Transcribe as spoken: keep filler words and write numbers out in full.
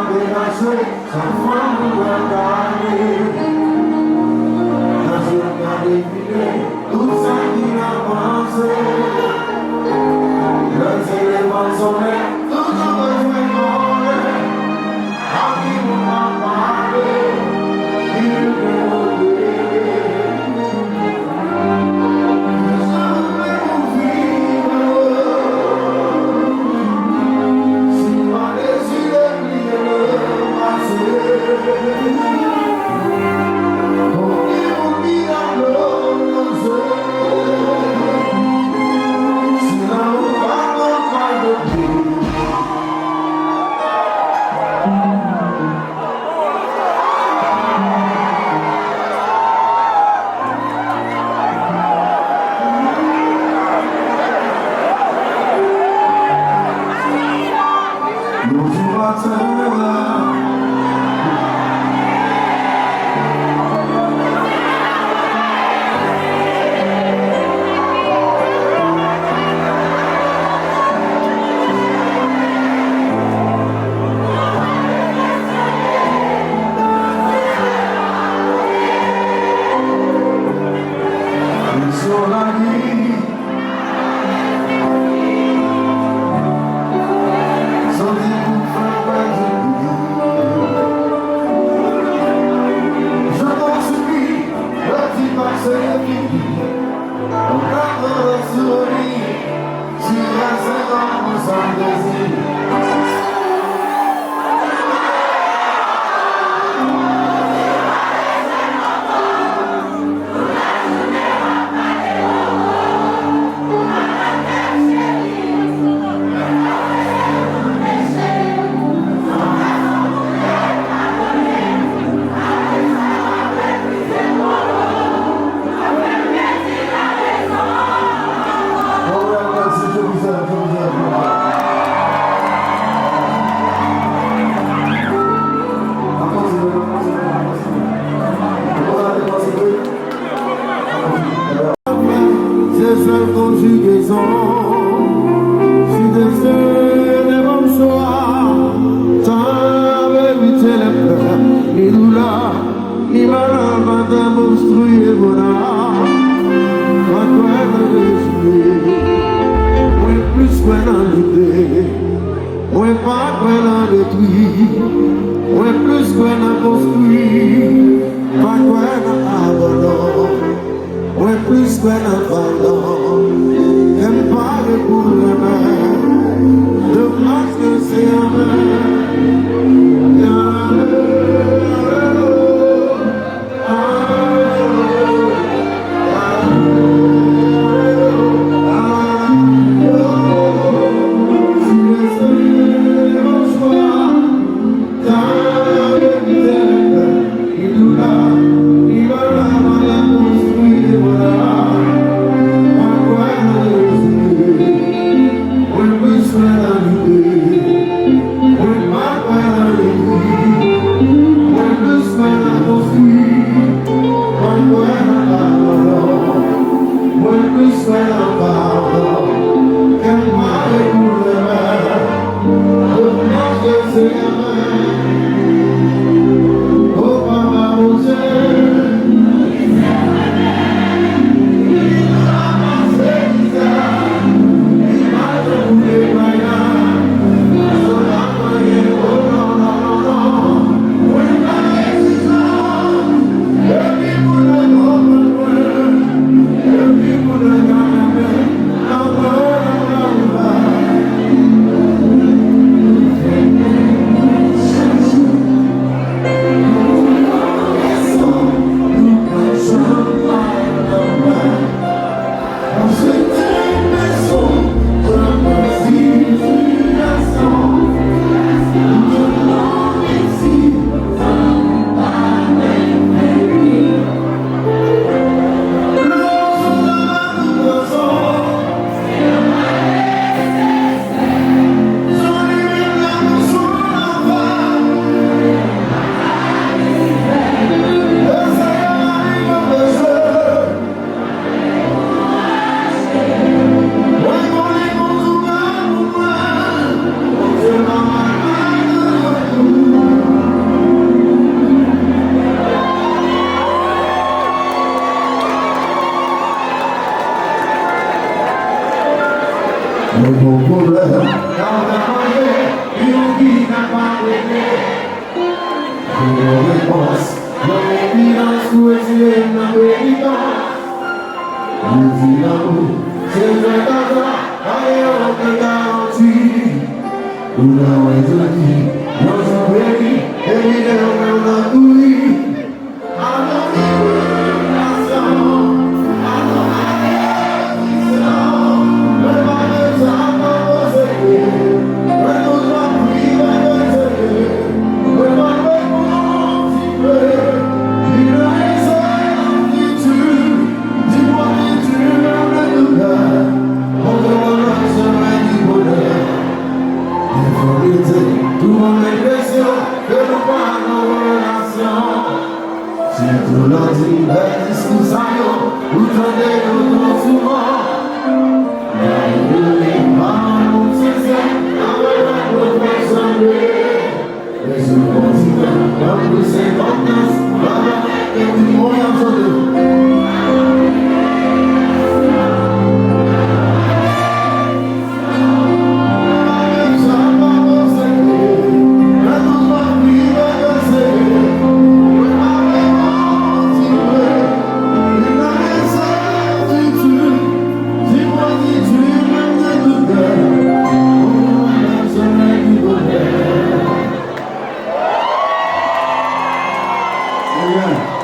Degaje, sa fanm ou pral gade. Gade, gade, gade, tout sa ki nan panse. Lè se lè ban sonnen, toujou bezwen konnen. A ki moun ap pale, ki moun ap rele. Se sèl konjigezon. Si te se de bonswa, tan verite lè m pè, ni doulè, ni malè pa t ap obstriye bonè. Pa kwè nan rezime. Mwen plis kwè nan lite. Mwen pa kwè nan detwi. Mwen plis kwè nan konstwi. Pa kwè nan abandon. Mwen plis kwè nan padon. Kè m pare pou renmen. Domaj ke se anmen. Sa w ta mande, yon ki ka pa rete. Yon repons, yon evidans pou retire m nan penitans. Yo di lanmou se fè kaka, pa gen okenn garanti. Ou nan wè jodi, yon jou peri, epi lè w wè w nan kouri. Pou mwen presyon ke nou pa nan relasyon. Sitou lè w di m bèl diskou sa yo, ou tande yo twò souvan. Malgre maman nou sensè, avè lòt nou fè sanble. Men sou kontinan, nan plis enpòtans, papa, epi mwen ap chante. Amen.